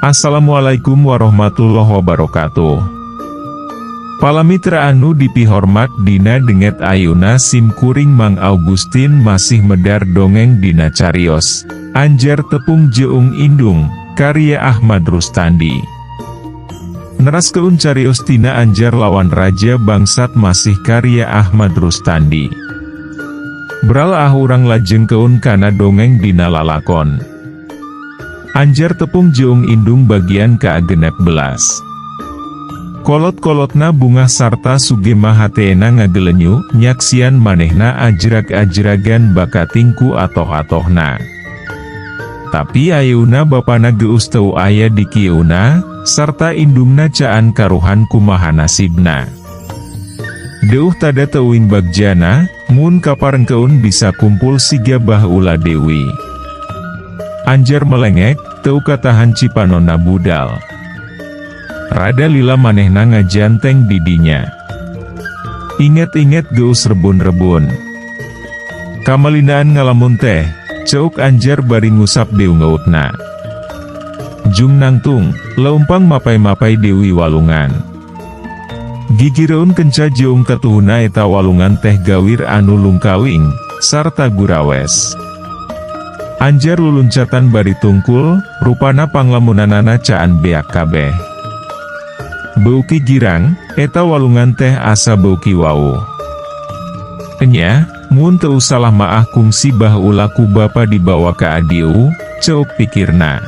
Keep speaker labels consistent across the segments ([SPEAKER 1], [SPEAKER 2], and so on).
[SPEAKER 1] Assalamualaikum warahmatullahi wabarakatuh. Palamitra anu dipihormat, dina dinten ayeuna sim kuring Mang Augustin masih medar dongeng dina carios Anjar Tepung Jeung Indung karya Ahmad Rustandi. Neraskeun carios tina Anjar lawan Raja Bangsat, masih karya Ahmad Rustandi. Bral ah, urang lajengkeun kana dongeng dina lalakon Anjar Tepung Jeung Indung bagian ke-16. Kolot-kolotna bungah sarta sugema, hatena ngagelenyu nyaksian manehna ajrag-ajragan bakating ku atoh-atohna. Tapi ayeuna bapana geus teu aya di kieuna, sarta indungna caan karuhan kumaha nasibna. Deuh tada teuing bagjana, mun kaparengkeun bisa kumpul siga baheula deui. Anjar melengek, teu katahan cipanonna budal. Rada lila manehna ngajanteng didinya. Inget-inget geus rebun-rebun. "Kamalinaan ngalamun teh," ceuk Anjar bari ngusap deungeutna. Jung nangtung, leumpang mapay-mapay deui walungan. Gigireun kenca jeung katuhuna eta walungan teh gawir anu lungkawing, sarta gurawes. Anjar luluncatan bari tungkul, rupana panglamunanana caan beak kabeh. Beuki girang, eta walungan teh asa beuki wawuh. "Enya, mun teu salah maah kungsi baheula ku bapa dibawa ka adieu," ceuk pikirna.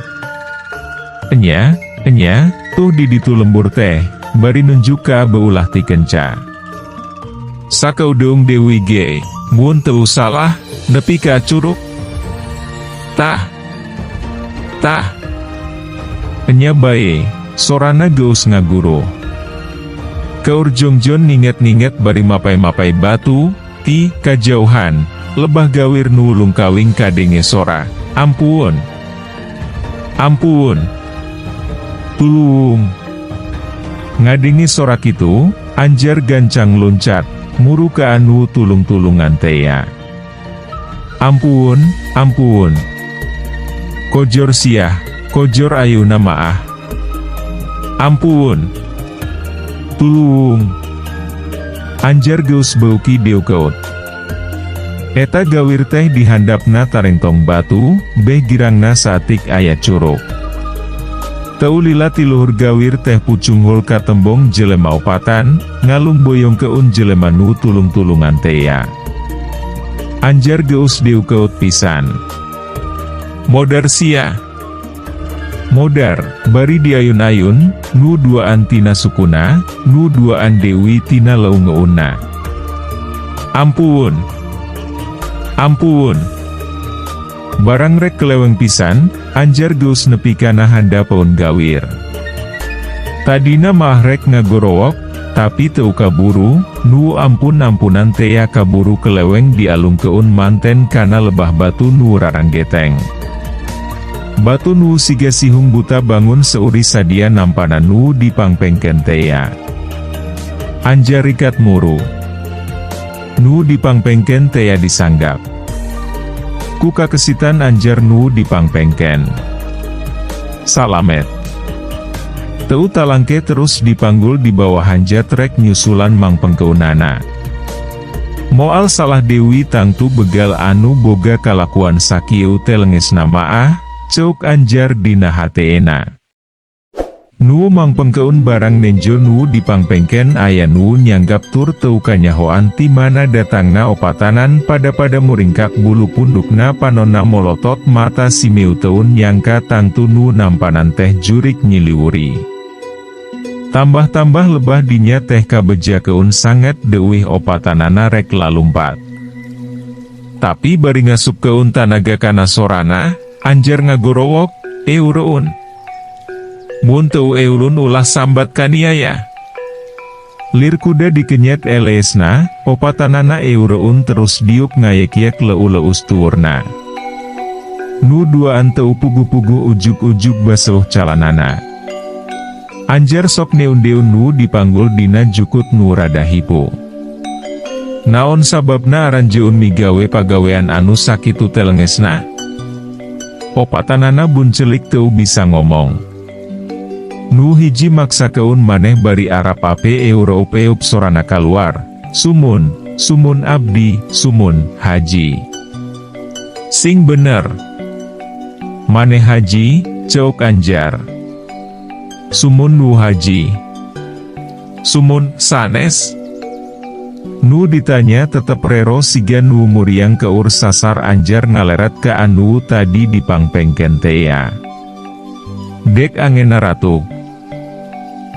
[SPEAKER 1] "Enya, enya, tuh di ditu lembur teh," bari nunjuk ka beulah ti kenca. "Sakeudeung deui ge, mun teu salah, nepi ka curug. Tah. Tah. Enya bae," sorana geus ngaguruh. Keur jongjon ninget-ninget bari mapay-mapay batu, ti kajauhan, lebah gawir nu lungkawing kadenge sora, "Ampun! Ampun! Tulung!" Ngadenge sora kitu, Anjar gancang luncat, muru ka anu tulung-tulungan teya. "Ampun, ampun! Kojor siah, kojor ayeuna maah. Ampun! Tulung!" Anjar geus beuki deukeut. Eta gawir teh dihandapna tarentong batu, beh girangna saeutik aya curug. Teu lila tiluhur gawir teh pucunghul katembong jelema opatan, ngalungboyongkeun jelema nu tulung-tulungan teya. Anjar geus deukeut pisan. "Modar sia! Modar!" Bari diayun-ayun, nu duaan tina sukuna, nu duaan deui tina leungeunna. "Ampun! Ampun!" Barang rek keleweng pisan, Anjar geus nepi kana handapeun gawir. Tadina mah rek ngagorowok, tapi teu kaburu, nu ampun-ampunan tea kaburu keleweng dialungkeun manten kana lebah batu nu raranggeteng. Batu nu siga sihung buta bangun seuri sadia nampana nu dipangpengken tea. Anjar rikat muru. Nu dipangpengken tea disanggap. Ku kakesitan Anjar nu dipangpengken. Salamet. Teu talangke terus dipanggul dibawa hanjat rek nyusulan mangpengkeunana. "Moal salah deui, tangtu begal anu boga kalakuan sakieu teh lengesna maah," ceuk Anjar dina hatena. Nu mangpengkeun barang nenjo nu dipangpengken, aya nu nyanggap tur teu kanyahoan ti mana datangna opatanan, pada-pada muringkak bulu pundukna, panonna molotot, mata simeuteun, nyangka tangtu nu nampanan teh jurig nyiliwuri. Tambah-tambah lebah dinya teh kabejakeun sanget deuih opatanana rek lalumpat. Tapi bari ngasupkeun tanaga kana sorana, Anjar ngagorowok, "Eureun. Mun teu eureun, ulah sambat kaniaya." Lir kuda dikenyet eleesna, opatanana eureun terus diuk ngayek-yek leu-leus tuurna. Nu duaan teu puguh-puguh, ujug-ujug baseuh calanana. Anjar sok neun-deun nu dipanggul dina jukut nu rada hipu. Naon sababna aranjeun migawe pagawean anu sakitu teh lengesna? Opatanana buncelik teu bisa ngomong. Nu hiji maksakeun maneh bari arap ape eureup-eup sorana kaluar, "Sumun, sumun abdi, sumun, haji." "Sing bener. Maneh haji," ceuk Anjar. "Sumun nu haji." "Sumun, sanes?" Nu ditanya tetep rero siga nu muriang keur sasar. Anjar ngaleret ka anu tadi di pangpengken tea. Dek angena ratu.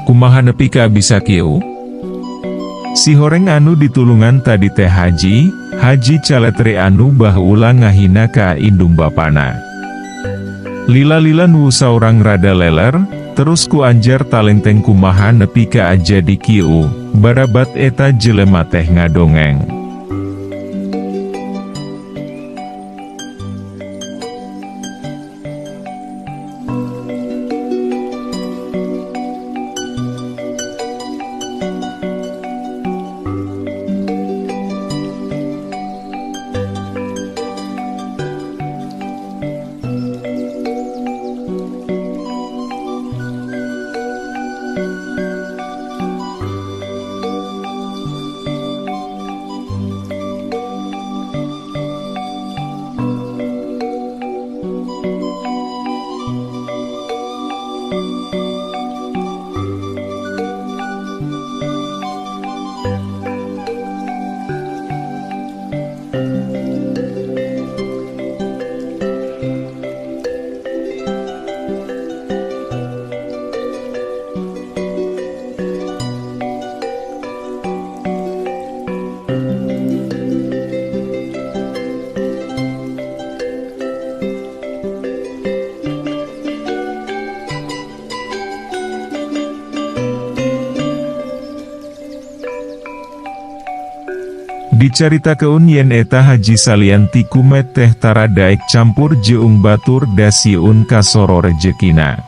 [SPEAKER 1] Kumaha nepi ka bisa kieu? Si horeng anu ditulungan tadi teh haji, Haji Caletre anu baheula ngahina ka indung bapana. Lila-lila nu saurang rada leler, terus ku Anjar talenteng kumaha nepi ka jadi kieu, barabat eta jelema teh ngadongeng. Dicaritakeun yen eta haji salian ti kumet teh tara daek campur jeung batur da sieun kasoro rejekina.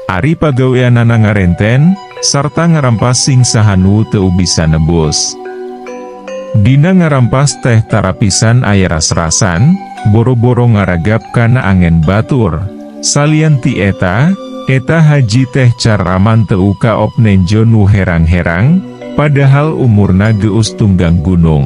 [SPEAKER 1] Ari pagaweanana ngarenten, sarta ngarampas sing saha nu teu bisa nebus. Dina ngarampas teh tara pisan aya ras-rasan, boro-boro ngaragap kana angen batur. Salian ti eta, eta haji teh caraman teu kaop nenjo nu herang-herang, padahal umurna geus tunggang gunung.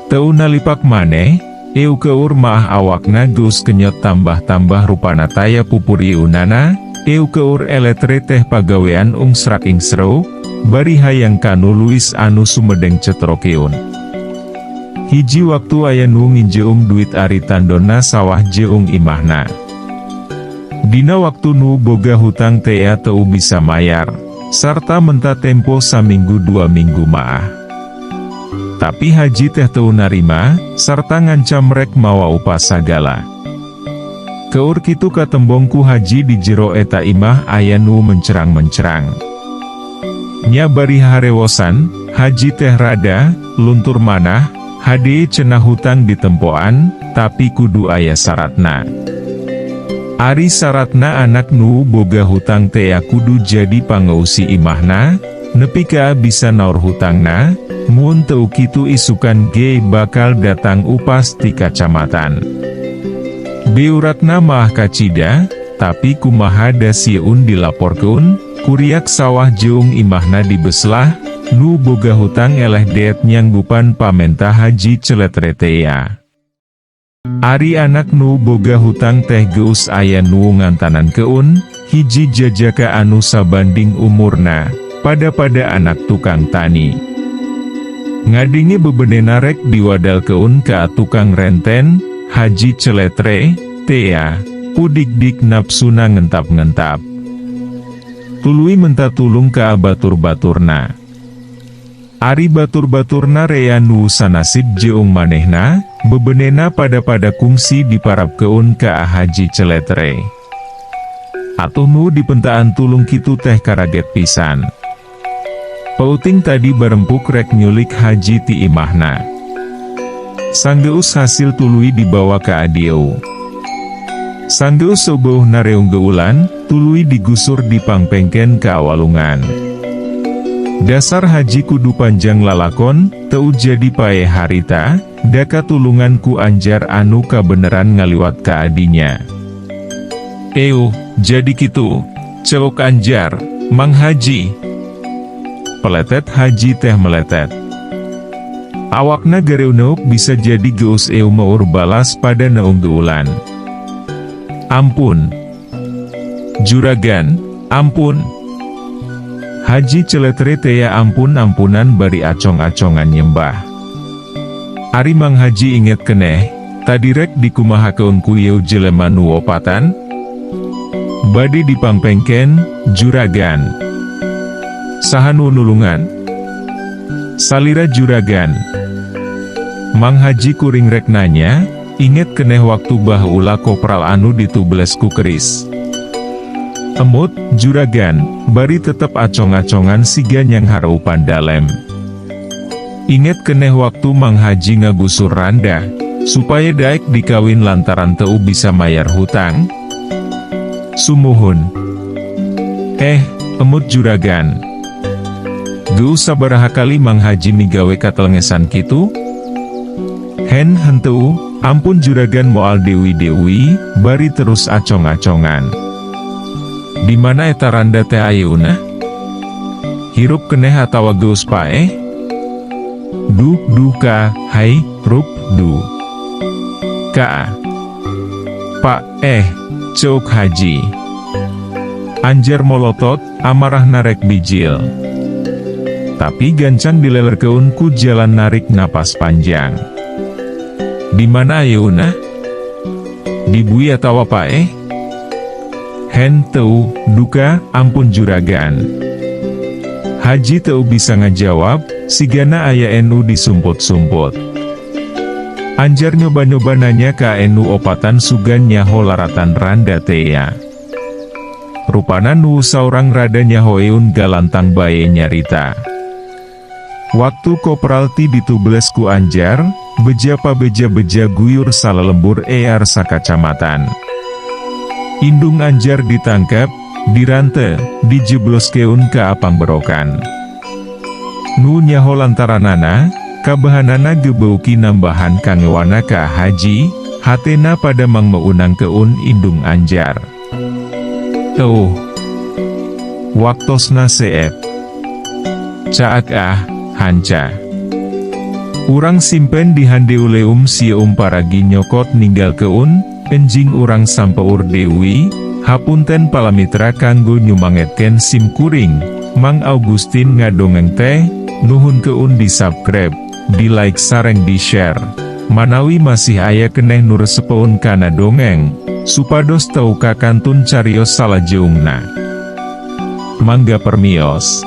[SPEAKER 1] Teu nalipak maneh, eu keur maah awakna geus kenyot tambah-tambah rupana taya pupuriunana, eu keur eletre teh pagawean ungsrak ingsreuk, bari hayang kanu luis anu sumedeng cetrokeun. Hiji waktu aya nu nginjeum duit ari tandonna sawah jeung imahna. Dina waktu nu boga hutang tea teu bisa mayar, sarta menta tempo saminggu 2 minggu maah. Tapi haji teh teu narima, sarta ngancam rek mawa upas sagala. Keur kitu katembong ku haji di jero eta imah aya nu mencerang-mencerang. Nya bari harewosan, haji teh rada luntur manah, "Hade," cenah, "hutang ditempoan, tapi kudu aya syaratna." Ari syaratna anak nu boga hutang tea kudu jadi pangeusi imahna, nepi ka bisa naur hutangna, mun teu kitu isukan ge bakal datang upas ti kacamatan. Beuratna maah kacida, tapi kumaha da sieun dilaporkeun, kuriak sawah jeung imahna dibeslah, nu boga hutang eleh deet nyanggupan pamenta Haji Celetre tea. Ari anak nu boga hutang teh geus aya nu ngantanankeun, hiji jajaka anu sabanding umurna, pada-pada anak tukang tani. Ngadenge bebenena rek diwadalkeun ka tukang renten, Haji Celetre tea, pudik-dik napsuna ngentap-ngentap. Tuluy menta tulung ka batur-baturna. Ari batur-baturna rea nu sanasib jeung manehna, bebenena pada-pada kungsi diparabkeun ka Haji Celetre. Atuh nu dipentaan tulung kitu teh karaget pisan. Peuting tadi barempuk rek nyulik haji ti imahna. Sanggeus hasil tuluy dibawa ka adieu. Sanggeus euweuh nareunggeulan, tuluy digusur dipangpengken ka walungan. Dasar haji kudu panjang lalakon, teu jadi paeh harita, da katulungan ku Anjar anu kabeneran ngaliwat ka adinya. Euh, jadi kitu. Ceuk Anjar, Mang Haji. Peletet Haji teh meletet. Awakna gareuneuk bisa jadi geus eu meur balas pada neunggeulan. Ampun. Juragan, ampun. Haji celetre tea ampun-ampunan bari acong-acongan nyembah. Ari Mang Haji inget keneh, tadi rek dikumahakeun ku ieu jelema nu opatan? Bade dipangpengken, juragan. Saha nu nulungan? Salira juragan. Mang Haji kuring rek nanya, inget keneh waktu baheula kopral anu ditubles ku keris. Emut, juragan, bari tetep acong-acongan siga nyanghareupan dalem. Inget keneh waktu Mang Haji ngagusur randa, supaya daek dikawin lantaran teu bisa mayar hutang? Sumuhun. Eh, emut juragan. Geus sabaraha kali Mang Haji migawe katelengesan kitu? Hen henteu, ampun juragan moal deui-deui, bari terus acong-acongan. Di mana eta randa teh ayeuna? Hirup keneh atawa geus paeh? Du, duka, hai, rup, du. Ka. Pak, eh, ceuk Haji. Anjar molotot, amarah narek bijil. Tapi gancang dilelerkeun ku jalan narik napas panjang. Di mana ayeuna? Dibui atawa paeh? Hen teu, duka, ampun juragan. Haji teu bisa ngajawab, sigana aya nu disumput-sumput. Anjar nyoba-nyoba nanya ka nu opatan sugan nyaho laratan randa tea. Rupana nu saurang rada nyahoeun galantang bae nyarita. Waktu kopral ti ditubles ku Anjar, beja pabeja-beja guyur salalembur ear sakacamatan. Indung Anjar ditangkap, dirante, dijebloskeun ka pangberokan. Nu nyaho lantaranana, kabehanana gebeuki nambahan kangewana ka Haji, hatena pada mangmeunangkeun indung Anjar. Tuh. Waktosna seep. Caak ah, hanca. Urang simpen di handeuleum sieum paragi nyokot ninggalkeun, enjing urang sampeur deui, hapunten palamitra kanggo nyumangetkeun sim kuring, Mang Augustin ngadongeng teh, nuhunkeun di subscribe, di like sareng di share. Manawi masih aya keneh nu resepeun kana dongeng, supados teu kakantun carios salajeungna. Mangga permios.